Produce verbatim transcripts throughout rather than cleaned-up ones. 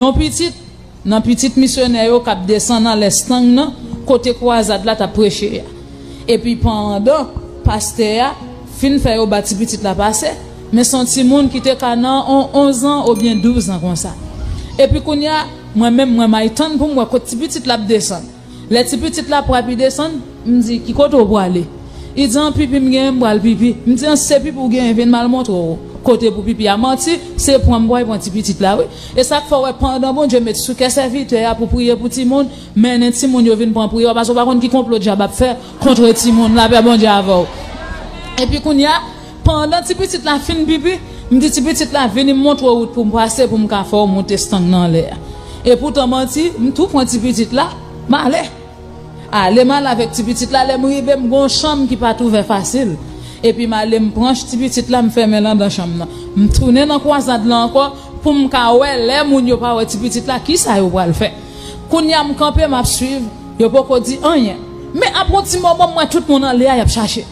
yon pitit nan pitit misyonè yo k ap desann anlè Stang nan, kote kwazad la t ap preche a. Epi pandan pastè a fin fè yo ba ti pitit la pase, men se yon timoun ki te ka nan on onz an oubyen douz an konsa. Epi kounye a, mwen menm, mwen may tann pou m wè kot ti pitit la ap desann. Lè ti pitit la ap rapi desann, m di, "Ki kote w prale?" Li di, "An pipi m genyen, m pral pipi." M di, "An se pipi w genyen, vin m al montre w kote pou pipi a." Manti, se pran m pral pran ti pitit la, wi. E sa k fè w wè pandan Bondye met sou kè sèvitè a pou priye pou timoun, mennen timoun yo vin pran priyè, paske w pa konn ki konplo dyab ap fè kont timoun, lapè Bondye avè w. Epi kounye a, pandan ti pitit la fin pipi, m di ti pitit la, "Vini m montre w wout pou m pase, pou m ka fè w monte Stang nan anlè a." Epoutan manti, m tou pran ti pitit la, m ale. Ale m ale avèk ti pitit la, lè m rive, m gon chanm ki pa t ouvè fasil. Epi m ale, m pran ti pitit la, m fèmen l anndan chanm nan. M tounen nan kwazad la ankò pou m ka wè lè moun yo pa wè ti pitit la, kisa yo pral fè. Kounye a, m kanpe, m ap swiv, yo poko di anyen. Men apre yon ti moman, m wè tout moun anlè a, y ap chache.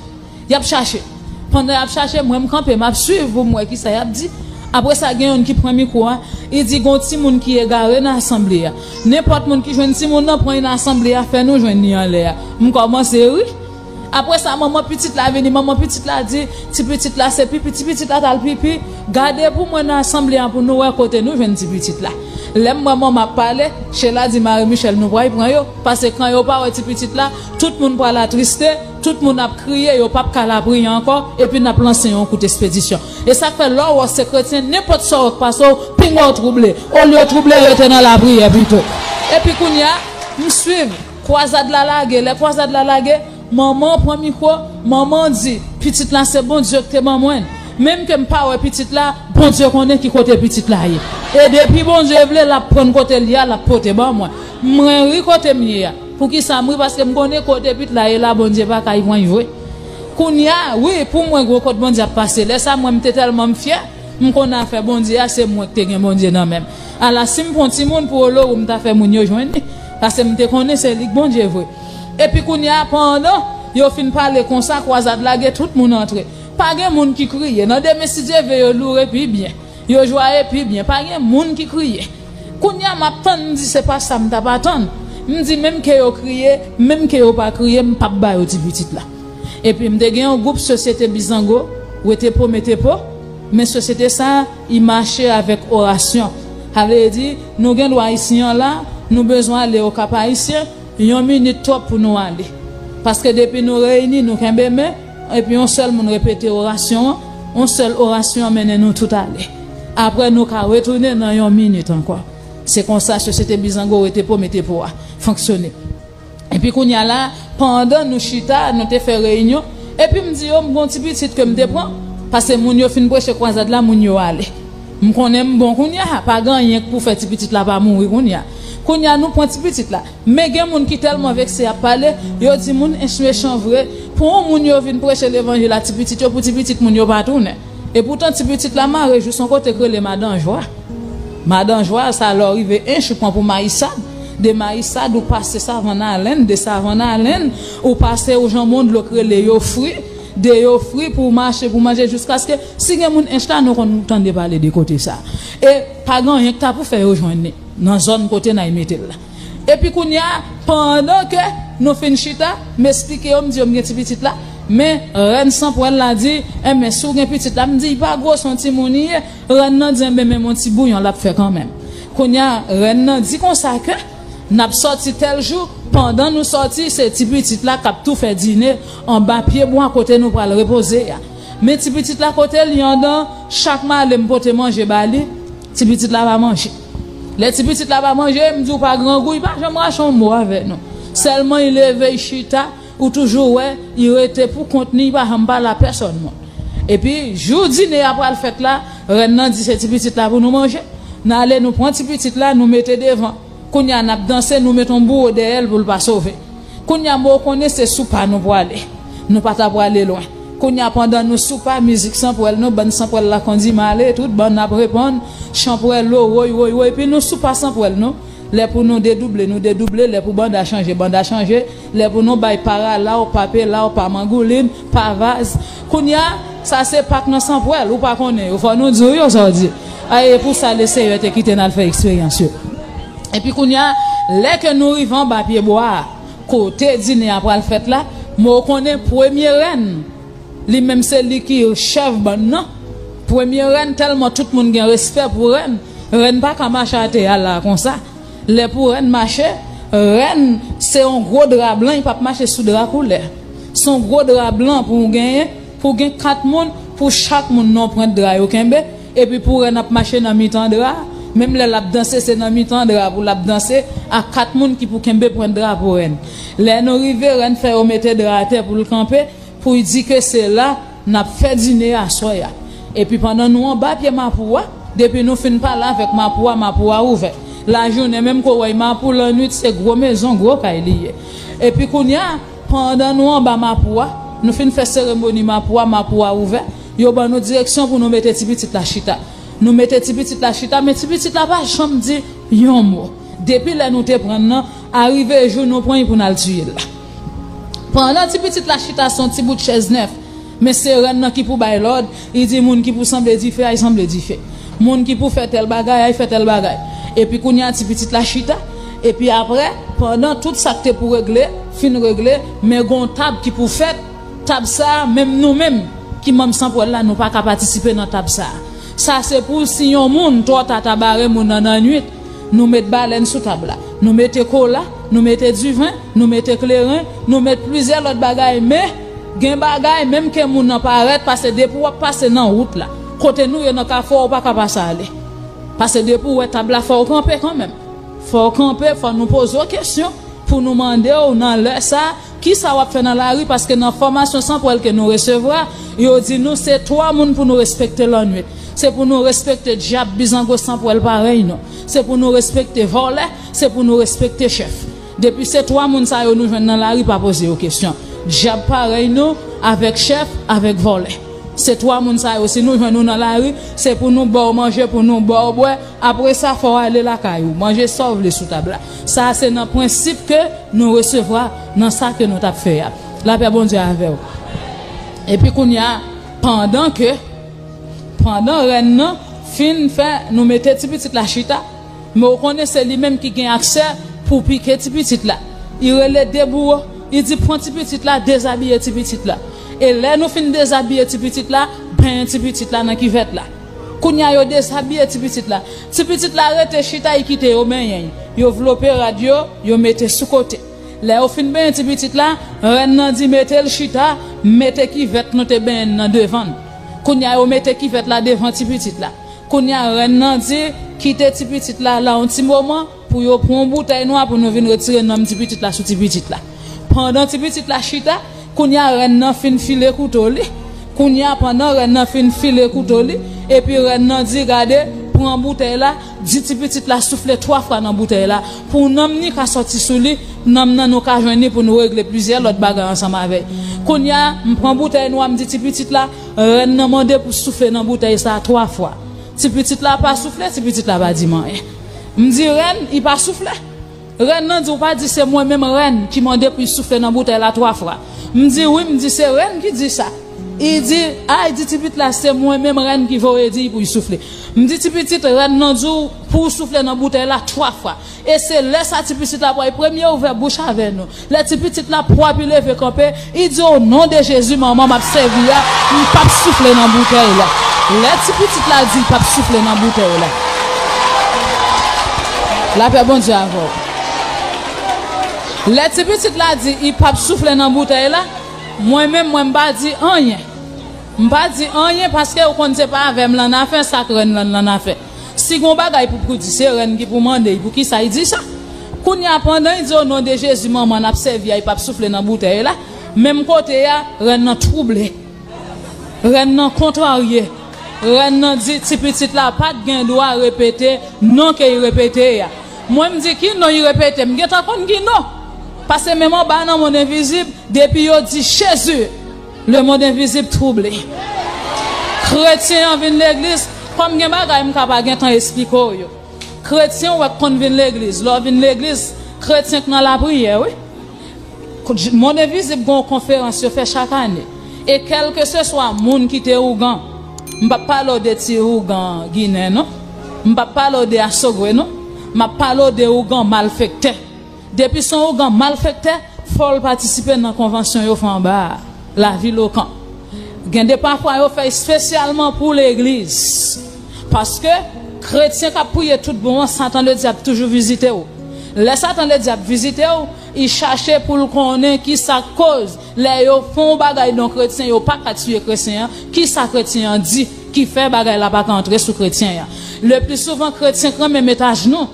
Y ap chache. Pandan y ap chache, mwen m kanpe, m ap swiv pou m wè kisa y ap di. Apre sa, gen youn ki pran mikwo a, li di, "Gon timoun ki egare nan asanble a. Nenpòt moun ki jwenn timoun nan, pran l nan asanble a, fè nou jwenn li anlè a." M kòmanse ri. Apre sa, manman pitit la vini, manman pitit la di, "Ti pitit la se pipi, ti pitit la t al pipi. Gade pou mwen nan asanble a pou nou wè kote nou jwenn ti pitit la." Lè m wè manman ap pale, Sheila di, "Marie Michelle, nou pral pran yo, paske kan yo pa wè ti pitit la, tout moun pral atriste, tout moun ap kriye, yo p ap ka lapriyè ankò, epi n ap lanse yon kout espedisyon." E sa k fè lè w wè se kretyen, nenpòt sa w wè k pase w, pinga w twouble. Olye w twouble, rete nan lapriyè pito. Epi kounye a, m swiv, kwazad la lage, lè kwazad la lage, manman an pran mikwo, manman an di, "Pitit la se Bondye ki te ban mwen l. Menm ke m pa wè pitit la, Bondye konnen ki kote pitit la ye. E depi Bondye vle, l ap pran kote l ye a, l ap pote ban mwen." Mwen ri kote m ye a. Poukisa m ri? Paske m konnen kote pitit la ye la, Bondye pa ka pran l vre. Kounye a, wi, pou mwen, gon kot Bondye ap pase. Lè sa, mwen, m te tèlman m fyè, m konnen afè Bondye a, se mwen ki te gen Bondye nan men m. Ala, si m pran timoun pou Olowour, m ta fè moun yo jwenn li. Paske m te konnen se li k Bondye vre. Epi kounye a, pandan yo fin pale konsa, kwazad lage, tout moun antre. Pa gen moun ki kriye. Nan demen, si Dye vle, yo loure pi byen. Yo jwaye pi byen. Pa gen moun ki kriye. Kounye a, m ap tann, m di, "Se pa sa m t ap atann." M di, "Menm ke yo kriye, menm ke yo pa kriye, m p ap ba yo ti pitit la." Epi m te gen yon gwoup Sosyete Bizango, Wete Po Mete Po, men sosyete sa a, li mache avèk orasyon. Sa vle di, nou gen dwa isi an la, nou bezwen ale Okap Ayisyen, yon minit twòp pou nou ale. Paske depi nou reyini, nou kenbe men, epi yon sèl moun repete orasyon an, yon sèl orasyon an mennen nou tout ale. Apre, nou ka retounen nan yon minit ankò. Se konsa Sosyete Bizango Wete Po Mete Po a fonksyone. Epi kounye a la, pandan nou chita, nou te fè reyinyon, epi m di yo, m gon ti pitit ke m te pran, paske moun yo fin preche kwazad la, moun yo ale. M konnen m bon kounye a, pa gen anyen k pou fè ti pitit la pa mouri kounye a. Kounye a, nou pran ti pitit la. Men gen moun ki tèlman vekse ap pale, yo di moun ench mechan vre. Pou yon moun yo vin preche levanjil a ti pitit yo, pou ti pitit moun yo pa tounen. Epoutan, ti pitit la mare jis yon kote k rele Madan Jwa. Madan Jwa, sa lè w rive ench, ou pran pou Mayisad. De Mayisad, ou pase Savann Alen, de Savann Alen, ou pase ou janm yon dlo k rele Yofri, de Yofri pou w mache, pou w manje, jiskaske si gen moun ench la, nou konn tande pale de kote sa. E pa gen anyen k ta pou fè yo jwenn li nan zòn kote n ay mete l la. Epi kounye a, pandan ke nou fin chita, m esplike yo, m di yo m gen ti pitit la, men rèn Sanpwèl la di, "Enben, si w gen pitit la," m di, "Li pa gwo, se yon timoun li ye." Rèn nan di, "Enben, men yon ti bouyon l ap fè kanmenm." Kounye a, rèn nan di konsa ke n ap sòti tèl jou, pandan nou sòti, se ti pitit la k ap tou fè dine anba pye bwa kote nou pral repoze a. Men ti pitit la kote l ye anndan, chak male m pote manje ba li, ti pitit la pa manje. Lè ti pitit la pa manje, m di w pa grangou, li pa janm rache yon mo avè nou. Sèlman li leve, li chita, ou toujou wè, li rete pou kont li, li pa janm pale a pèsòn moun. Epi, jou dine a pral fèt la, rèn nan di se ti pitit la pou nou manje. N ale, nou pran ti pitit la, nou mete devan. Kounye a, n ap danse, nou met yon bouwo dèyè l pou l pa sove. Kounye a, men w konnen se sou pa nou prale. Nou pa ta prale lwen. Kounye a, pandan nou sou pa, mizik Sanpwèl nou, bann Sanpwèl la kondi m ale, tout bann ap reponn, Chanpwèlo, woy, woy, woy, epi nou sou pa Sanpwèl nou. Lè pou nou dedouble, nou dedouble, lè pou banda chanje, banda chanje, lè pou nou bay pa rala w, pa pela w, pa mangoulin, pa vaz. Kounye a, sa se Pak nan Sanpwèl, ou pa konnen yo, fò nou di w yo sa w di. E pou sa, Leseyè te kite n al fè eksperyans yo. Epi kounye a, lè ke nou rive anba pyebwa a, kote dine a pral fèt la, men w konnen premye rèn, li menm se li ki chèf bann nan. Premye rèn, tèlman tout moun gen respè pou rèn, rèn pa ka mache atè a la konsa. Lè pou rèn mache, rèn se yon gwo dra blan, li p ap mache sou dra koulè. Se yon gwo dra blan pou w genyen, pou w gen kat moun, pou chak moun nan yon pwent dra yo kenbe, epi pou rèn ap mache nan mitan dra a, menm lè l ap danse, se nan mitan dra a pou l ap danse, ak kat moun ki pou kenbe pwent dra pou rèn. Lè nou rive, rèn fè yo mete dra atè pou l kanpe, pou l di ke se la n ap fè dine aswè a. Epi pandan nou anba pye mapou a, depi nou fin pale avèk mapou a, mapou a ouvè. Lajounen menm ke w wè mapou, lannwit se gwo mezon, gwo kay li ye. Epi kounye a, pandan nou anba mapou a, nou fin fè seremoni mapou a, mapou a ouvè, yo ban nou direksyon pou nou mete ti pitit la chita. Nou mete ti pitit la chita, men ti pitit la pa janm di yon mo. Depi lè nou te pran l nan, arive jou nou pran l pou n al tiye l la. Pandan ti pitit la chita sou yon ti bout chèz nèf, men se rèn nan ki pou bay lòd, li di moun ki pou sanble dife a, li sanble dife. Moun ki pou fè tèl bagay a, li fè tèl bagay. Epi kounye a ti pitit la chita, epi apre, pandan tout sa k te pou regle, fin regle, men gen yon tab ki pou fèt, tab sa a, menm nou menm, ki manm Sanpwèl la, nou pa ka patisipe nan tab sa a. Sa se pou si yon moun twò ta ta bare moun nan nannwit, nou met balèn sou tab la, nou mete kola, nou mete diven, nou mete kleren, nou met plizyè lòt bagay, men gen bagay, menm ke moun nan parèt, pase depi w ap pase nan wout la, kote nou ye nan kafou a, ou pa ka pase ale. Pase depi w wè tab la, fò w kanpe kanmenm. Fò w kanpe, fò nou poze w kesyon, pou nou mande w nan lè sa a, kisa w ap fè nan lari, paske nan fòmasyon Sanpwèl ke nou resevwa, yo di nou se twa moun pou nou respekte lannwit. Se pou nou respekte dyab, bizango, Sanpwèl parèy nou. Se pou nou respekte vòlè, se pou nou respekte chèf. Depi se twa moun sa yo nou jwenn nan lari, pa poze yo kesyon. Dyab parèy nou, avèk chèf, avèk vòlè. Se twa moun sa yo, si nou jwenn nou nan lari, se pou nou ba w manje, pou nou ba w bwè. Apre sa, fò w ale lakay ou, manje sa w vle sou tab la. Sa a se nan prensip ke nou resevwa nan sa ke nou t ap fè a. Lapè Bondye avè w. Epi kounye a, pandan ke, pandan rèn nan fin fè nou mete ti pitit la chita, men w konnen se li menm ki gen aksè pou pike ti pitit la. Li rele de bouwo, li di, pran ti pitit la, dezabiye ti pitit la. E lè nou fin dezabiye ti pitit la, benyen ti pitit la nan kivèt la. Kounye a yo dezabiye ti pitit la. Ti pitit la rete chita, li kite yo benyen l. Yo vlope rad yo, yo mete sou kote. Lè yo fin benyen ti pitit la, rèn nan di mete l chita, mete kivèt nou te benyen nan devan l. Kounye a yo mete kivèt la devan ti pitit la. Kounye a rèn nan di kite ti pitit la la yon ti moman pou yo pran yon boutèy nwa pou nou vin retire nanm ti pitit la sou ti pitit la. Pandan ti pitit la chita, kounye a rèn nan fin file kouto li. Kounye a pandan rèn nan fin file kouto li, epi rèn nan di gade, pran boutèy la, di ti pitit la soufle twa fwa nan boutèy la, pou nanm ni ka sòti sou li, nanm nan nou ka jwenn li pou nou regle plizyè lòt bagay ansanm avè l. Kounye a, m pran boutèy nwa, m di ti pitit la, rèn nan mande pou soufle nan boutèy sa a twa fwa. Ti pitit la pa soufle, ti pitit la pa di m anyen. M di rèn, li pa soufle. Rèn nan di, ou pa di se mwen menm rèn ki mande pou l soufle nan boutèy la twa fwa. M di wi, m di se rèn ki di sa. Li di, a, li di ti pitit la se mwen menm rèn ki voye di l pou l soufle. M di ti pitit, rèn nan di w pou w soufle nan boutèy la twa fwa. E se lè sa ti pitit la pral premye ouvè bouch avè nou. Lè ti pitit la pwap li leve kanpe, li di, o non de Jezi, manman m ap sèvi a, m p ap soufle nan boutèy la. Lè ti pitit la di l p ap soufle nan boutèy la. Lapè Bondye avè w. Lè ti pitit la di l p ap soufle nan boutèy la, mwen menm, mwen m pa di anyen. M pa di anyen paske ou konn se pa avè m l annafè, sa k rèn lan l annafè. Si gon bagay pou, pou di, se rèn ki pou mande l poukisa l di sa. Kounye a, pandan l di o non de Jezi, manman n ap sèvi a, l p ap soufle nan boutèy la, menm kote a, rèn nan twouble. Rèn nan kontrarye. Rèn nan di ti pitit la pa t gen dwa repete non ke l repete a. Mwen, m di ki non l repete, m gentan konn ki non. Paske menm anba nan monn envizib, depi yo di Jezi, lemonn envizib twouble. Kretyen an vin legliz, kòm gen bagay m ka pa gentan esplike w yo. Kretyen w wè k konn vin legliz, lè w vin legliz, kretyen k nan lapriyè, wi. Monn envizib gen yon konferans yo fè chak ane. E kèlkeseswa moun ki te ougan, m p ap pale w de ti ougan ginen, non. M p ap pale w de asogwe, non. M ap pale w de ougan malfektè. Depi se yon ougan malfektè, fò l patisipe nan konvansyon yo fè anba a, lavilokan. Gen de pafwa yo fè espesyalman pou legliz. Paske kretyen k ap priye tout bon an, Satan Ledyab toujou vizite w. Lè Satan Ledyab vizite w, li chache pou l konnen kisa k koz lè yo fè yon bagay nan kretyen, yo pa ka tiye kretyen an, kisa kretyen an di ki fè bagay la pa ka antre sou kretyen an. Le pli souvan, kretyen k renmen met ajnou.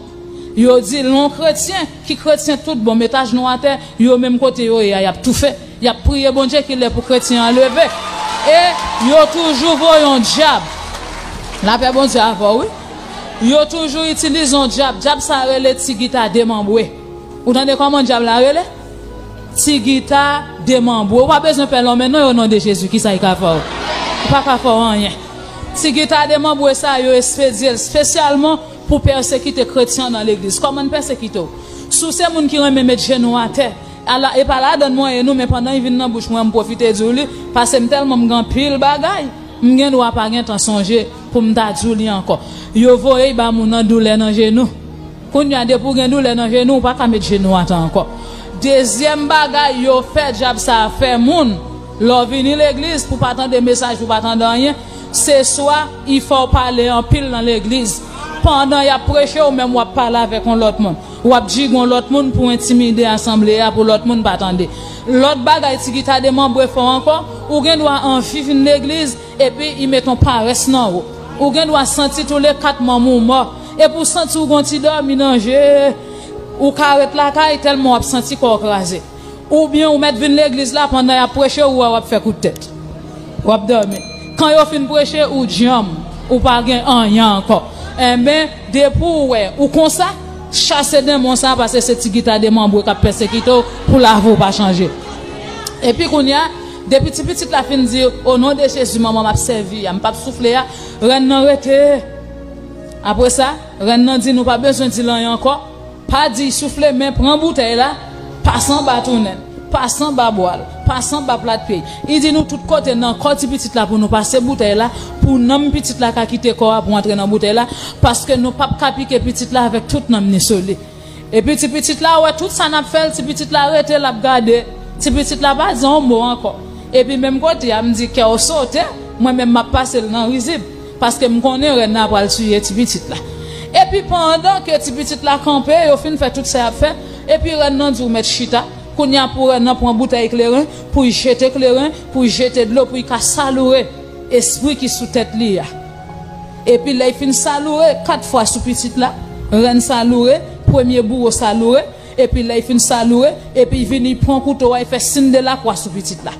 Yo di, lè yon kretyen ki kretyen tout bon, met ajnou atè, yo menm kote yo ye a, y ap toufe. Y ap priye Bondye ki lè pou kretyen an leve. E yo toujou voye yon dyab. Lapè Bondye avè w, wi. Yo toujou itilize yon dyab. Dyab sa a rele ti gita demanbre. Ou tande kòman dyab la rele? Ti gita demanbre. Ou pa bezwen pè lonmen non, o non de Jezi, kisa y ka fè w? Ou pa ka fè w anyen. Ti gita demanbre sa yo espedye l espesyalman pou pèsekite kretyen nan legliz. Kòman n pèsekite w? Si w se moun ki renmen met jenou atè, ala, e pa ladann mwen ye nou, men pandan l vin nan bouch mwen, m pwofite di w li, paske m tèlman m gen anpil bagay, m gen dwa pa gen tan sonje pou m ta di w li ankò. Yo voye l ba moun nan doulè nan jenou. Kounye a, depi w gen doulè nan jenou, ou pa ka met jenou atè ankò. Dezyèm bagay yo fè dyab sa a fè moun, lè w vini legliz, pou w pa tande mesaj, pou w pa tande anyen, se swa li fè w pale anpil nan legliz. Pandan y ap preche, ou menm w ap pale avèk yon lòt moun. W ap jige yon lòt moun pou entimide asanble a, pou lòt moun pa tande. Lòt bagay ti gita demanbre fè w ankò, ou gen dwa anvi vin legliz, epi li met yon parès nan ou. Ou gen dwa santi tou le kat manm ou mò. Epi w santi w gon ti dòmi nan je, ou ka ret lakay tèlman w ap santi kò w kraze. Oubyen ou mèt vin legliz la, pandan y ap preche, ou wè w ap fè kout tèt. W ap dòmi. Kan yo fin preche, ou djanm, ou pa gen anyen ankò. Enben, depi w wè ou konsa, chase denmon sa a, paske se ti gita demanbre k ap pèsekite w pou lavi w pa chanje. Epi kounye a, depi ti pitit la fin di, o non de Jezi, manman m ap sèvi a, m p ap soufle a, rèn nan rete. Apre sa, rèn nan di, nou pa bezwen di l anyen ankò. Pa di l soufle, men pran boutèy la, pase anba tounen l, pase anba bwa l, pase anba plat pye l. Li di nou tout kote nan kò ti pitit la pou nou pase boutèy la, pou nanm pitit la ka kite kò a pou antre nan boutèy la, paske nou p ap ka pike pitit la avèk tout nanm ni sou li. Epi ti pitit la wè tout sa n ap fè l, ti pitit la rete, l ap gade. Ti pitit la pa di yon mo ankò. Epi menm kote a, m di kè w sote, mwen menm m ap pase l nan rizib. Paske m konnen rèn nan pral tiye ti pitit la. Epi pandan ke ti pitit la kanpe, yo fin fè tout sa y ap fè, epi rèn nan di w mèt chita. Kounye a pou rèn nan pran boutèy kleren, pou l jete kleren, pou l jete dlo, pou l ka saloure espri ki sou tèt li a. Epi lè l fin saloure kat fwa sou pitit la, rèn saloure, premye bouwo saloure, epi lè l fin saloure, epi l vini pran kouto a, l fè siy de lakwa sou pitit la,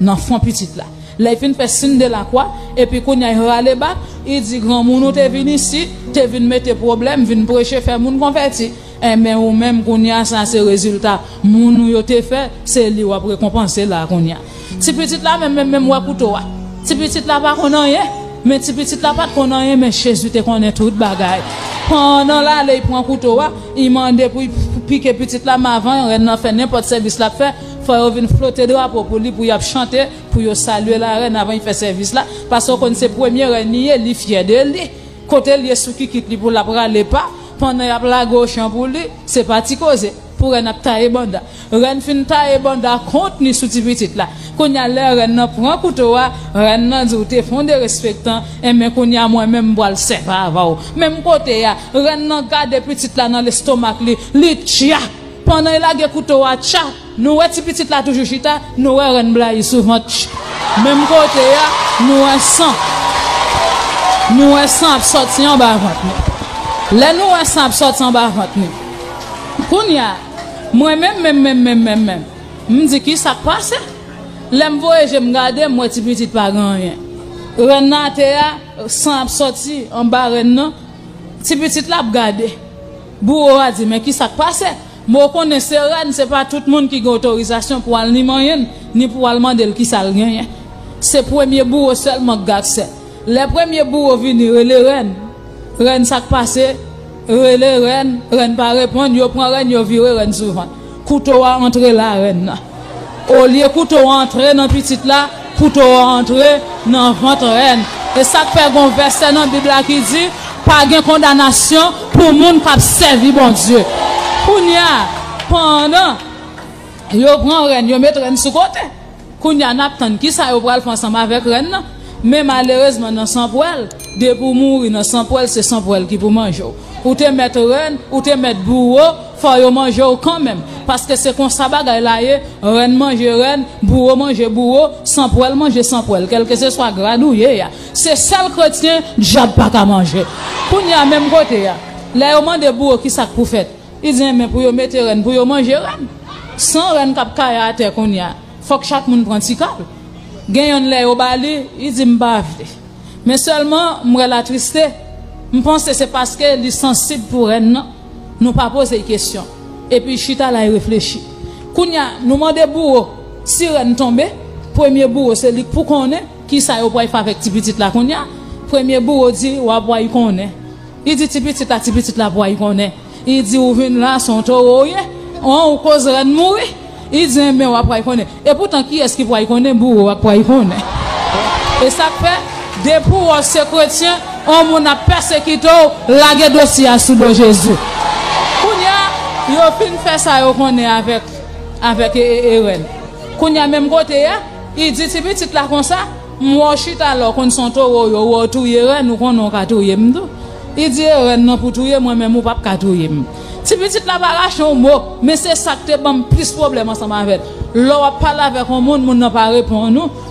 nan fwon pitit la. Lè l fin fè siy de lakwa, epi kounye a l rale bak, li di, granmoun ou te vin isi, te vin mete pwoblèm, vin preche, fè moun konvèti. Enben, ou menm, kounye a, sa se rezilta moun ou yo te fè, se li w ap rekonpanse la, kounye a. Ti pitit la menm, menm, menm wè kouto a. Ti pitit la pa konn anyen, men ti pitit la pa t konn anyen, men Jezi te konnen tout bagay. Pandan l ale, l pran kouto a, li mande pou l pike pitit la, men avan rèn nan fè nenpòt sèvis l ap fè, fò yo vin flote drapo pou li, pou y ap chante, pou yo salye larèn avan l fè sèvis la, paske w konn se premye rèn li ye, li fyè de li. Kote l ye sou kikit li pou l ap rale pa, pandan y ap lage ochan pou li, se pa ti koze. Pou rèn ap taye banda. Rèn fin taye banda kont ni sou ti pitit la. Kounye a lè rèn nan pran kouto a, rèn nan di w te fè yon derespektan, enben kounye a mwen menm m pral sèvi avè w. Menm kote a, rèn nan gade pitit la nan lestomak li, li tcha. Pandan l lage kouto a, tcha. Nou wè ti pitit la toujou chita, nou wè rèn blayi sou vant. Menm kote a, nou wè san. Nou wè san ap sòti anba vant li. Lè nou wè san ap sòti anba vant li. Kounye a, mwen menm, menm, menm, menm, menm, menm, m di kisa k pase? Lè m voye je m gade, m wè ti pitit pa gen anyen. Rèn nan atè a, san ap sòti anba rèn nan. Ti pitit la ap gade. Bouwo a di, men kisa k pase? Men w konnen se rèn, se pa tout moun ki gen otorizasyon pou al ni manyen l, ni pou al mande l kisa l genyen. Se premye bouwo sèlman k gen aksè. Lè premye bouwo vini, rele rèn. Rèn, sa k pase? Rele rèn, rèn pa reponn, yo pran rèn, yo vire rèn sou vant. Kouto a antre larèn nan. Olye kouto a antre nan pitit la, kouto a antre nan vant rèn. E sa k fè gon vèsè nan Bib la ki di, Pa gen kondanasyon pou moun k ap sèvi Bondye. Kounye a, pandan yo pran rèn, yo met rèn sou kote. Kounye a, n ap tann kisa yo pral fè ansanm avèk rèn nan. Men malerezman, nan sanpwèl, depi w mouri nan sanpwèl, se sanpwèl ki pou manje w. Ou te mèt rèn, ou te mèt bouwo, fò yo manje w kanmenm. Paske se konsa bagay la ye, rèn manje rèn, bouwo manje bouwo, sanpwèl manje sanpwèl, kèlkeseswa grad ou ye a. Se sèl kretyen dyab pa ka manje. Kounye a, menm kote a, lè yo mande bouwo kisa k pou fèt, li di, enben, pou yo mete rèn, pou yo manje rèn. San rèn k ap kaye atè kounye a, fòk chak moun pran ti kal. Gen yonn, lè yo ba li, li di, m pa vle. Men sèlman, m wè l atriste. M panse se paske li sansib pou rèn nan. Nou pa poze l kesyon. Epi l chita la, l reflechi. Kounye a, nou mande bouwo, si rèn tonbe, premye bouwo, se li k pou konnen kisa yo pral fè avèk ti pitit la kounye a. Premye bouwo di, w ap pral konnen. Li di, ti pitit la, ti pitit la pral konnen. Li di, ou vin la, se yon towo w ye. An, ou koz rèn mouri. Li di, enben, w ap pral konnen. Epoutan, kiyès ki pral konnen? Bouwo a k pral konnen. E sa k fè, depi w wè w se kretyen, yon moun ap pèsekite w, lage dosye a sou do Jezi. Kounye a, yo fin fè sa yo konnen avèk, avèk e, e, e rèn. Kounye a, menm kote a, li di ti pitit la konsa, m wè w chita la, w konn se yon towo w ye, w wè w touye rèn, ou konnen w ka touye m tou. Li di, e rèn nan pou touye mwen, men ou p ap ka touye m. Ti pitit la pa rache yon mo, men se sa k te ban m plis pwoblèm ansanm avè l. Lè w ap pale avèk yon moun, moun nan pa reponn ou.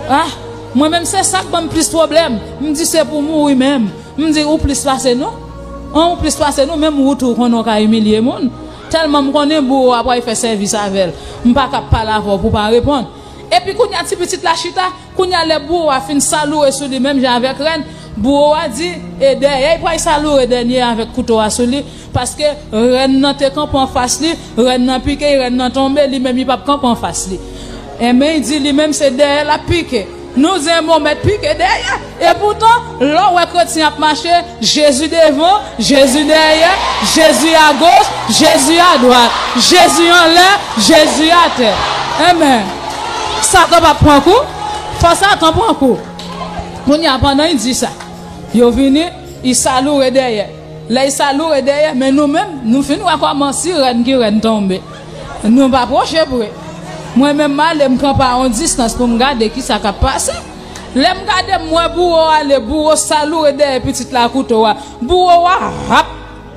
Ah, mwen menm se sa k ban m plis pwoblèm. M di se pou mouri menm. M di ou plis pase nou. An, ou plis pase nou, menm ou tou konnen w ka imilye moun. Tèlman m konnen bouwo a pral fè sèvis avè l. M pa ka ap pale avè w pou w pa reponn. Epi kounye a ti pitit la chita, kounye a lè bouwo a fin saloure sou li menm jan avèk rèn, bouwo a di, e dèyè l pral saloure dènye avèk kouto a sou li, paske rèn nan te kanpe anfas li, rèn nan pike l, rèn nan tonbe, li menm li p ap kanpe anfas li. Enben, li di li menm se dèyè l ap pike. Nou di enben w mèt pike dèyè. Epoutan, lè w wè kretyen ap mache, Jezi devan, Jezi dèyè, Jezi agoch, Jezi adwat, Jezi anlè, Jezi atè. Enben, Satan p ap pran kou, fò Satan pran kou. Kounye a, pandan l di sa, yo vini, l saloure dèyè. Lè l saloure dèyè, men nou menm, nou fin wè kòman si rèn ki rèn tonbe. Nou pa pwoche pre. Mwen menm, m ale, m kanpe a yon distans pou m gade kisa k ap pase. Lè m gade, m wè bouwo ale, bouwo saloure dèyè pitit la kouto a. Bouwo a rap.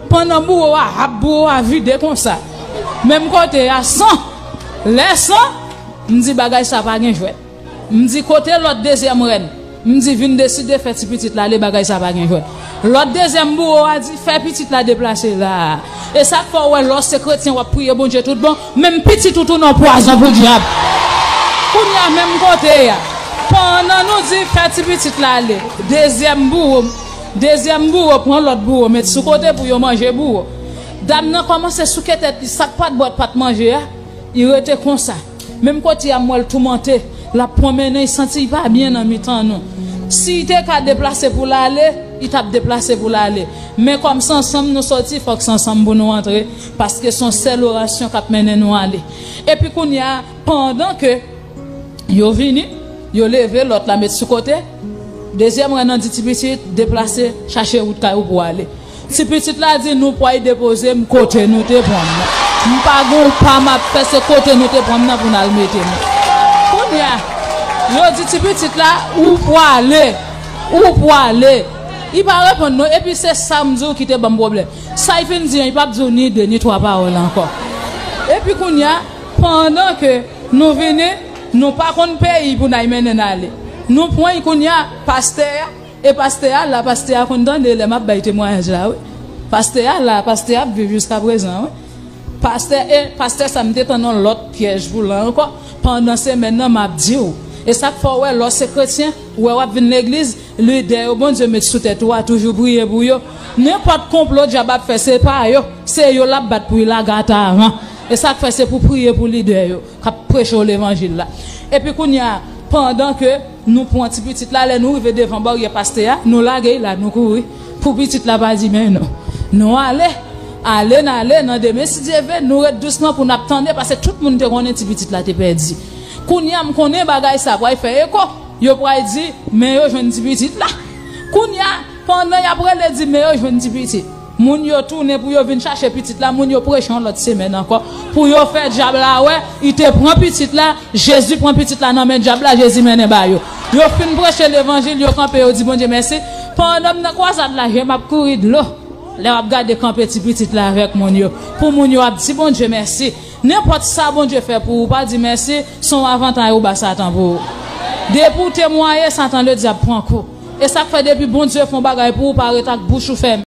Pandan bouwo a rap, bouwo a vide konsa. Menm kote a, san. Lè san, m di bagay sa pa gen jwèt. M di kote lòt dezyèm rèn? M di vin deside fè ti pitit la ale, bagay sa pa gen jwèt. Lòt dezyèm bouwo a di fè pitit la deplase la. E sa k fè w wè lè w se kretyen w ap priye Bondye tout bon, menm pitit ou tou nan pwazon pou dyab. Kounye a menm kote a, pandan nou di fè ti pitit la ale, dezyèm bouwo, dezyèm bouwo pran lòt bouwo met sou kote pou yo manje bouwo. Dam nan kòmanse souke tèt li, sa k pa t bwè, pa t manje a, li rete konsa. Menm kote a m wè l toumante, l ap pran mennen, li santi li pa byen nan mitan nou. Si li te ka deplase pou l ale, li t ap deplase pou l ale. Men kòm se ansanm nou soti, fòk se ansanm pou nou antre, paske se yon sèl orasyon k ap mennen nou ale. Epi kounye a, pandan ke yo vini, yo leve lòt la met sou kote, dezyèm rèn nan di ti pitit, deplase, chache wout kay ou pou w ale. Ti pitit la di, nou pway depoze m kote nou te pran m nan. M pa gon pa m ap fè, se kote nou te pran m nan pou n al mete m. Kounye a, yo di ti pitit la, ou pwale, ou pwale. Li pa reponn non, epi se sa m di w ki te ban m pwoblèm. Sa l fin di an, li p ap di w ni de, ni twa pawòl ankò. Epi kounye a, pandan ke nou vini, nou pa konn peyi pou n al mennen n ale. Nou pran l kounye a, pastè a, E pastè a la, pastè a konn tande lè m ap bay temwayaj la, wi. Pastè a la, pastè a ap viv jiska prezan, wi. Pastè, e pastè sa m te tann yon lòt pyèj pou l ankò. Pandan semèn nan, m ap di w. E sa k fè w wè, lè w se kretyen, ou wè w ap vin legliz, lidè yo Bondye met sou tèt ou a, toujou priye pou yo. Nenpòt konplo dyab ap fè, se pa yo. Se yo l ap bat pou l lage atè a. E sa k fè se pou priye pou lidè yo k ap preche w levanjil la. Epi kounye a, pandan ke nou pran ti pitit la, lè nou rive devan baryè pastè a, nou lage l la, nou kouri. Pou pitit la pa di men nou. Nou ale, ale n ale, nan demen, si Dye vle, nou ret dousman pou n ap tande, paske tout moun te konnen ti pitit la te pèdi. Kounye a, m konnen bagay sa pral fè eko. Yo pral di, men yo jwenn ti pitit la. Kounye a, Pandan y ap rele di men yo jwenn ti pitit, moun yo tounen pou yo vin chache pitit la, moun yo preche yon lòt semèn ankò pou yo fè dyab la wè, li te pran pitit la, Jezi pran pitit la nan men dyab la, Jezi mennen ba yo. Yo fin preche levanjil, yo kanpe, yo di Bondye mèsi. Pandan m nan kwazad la, je m ap kouri dlo. Lè w ap gade kanpe ti pitit la avèk moun yo, pou moun yo ap di Bondye mèsi. Nenpòt sa Bondye fè pou ou, pa di mèsi, se yon avantay ou ba Satan pou ou. Depi w temwaye, Satan ledyab pran kou. E sa k fè depi Bondye fè yon bagay pou ou, pa ret ak bouch ou fèmen.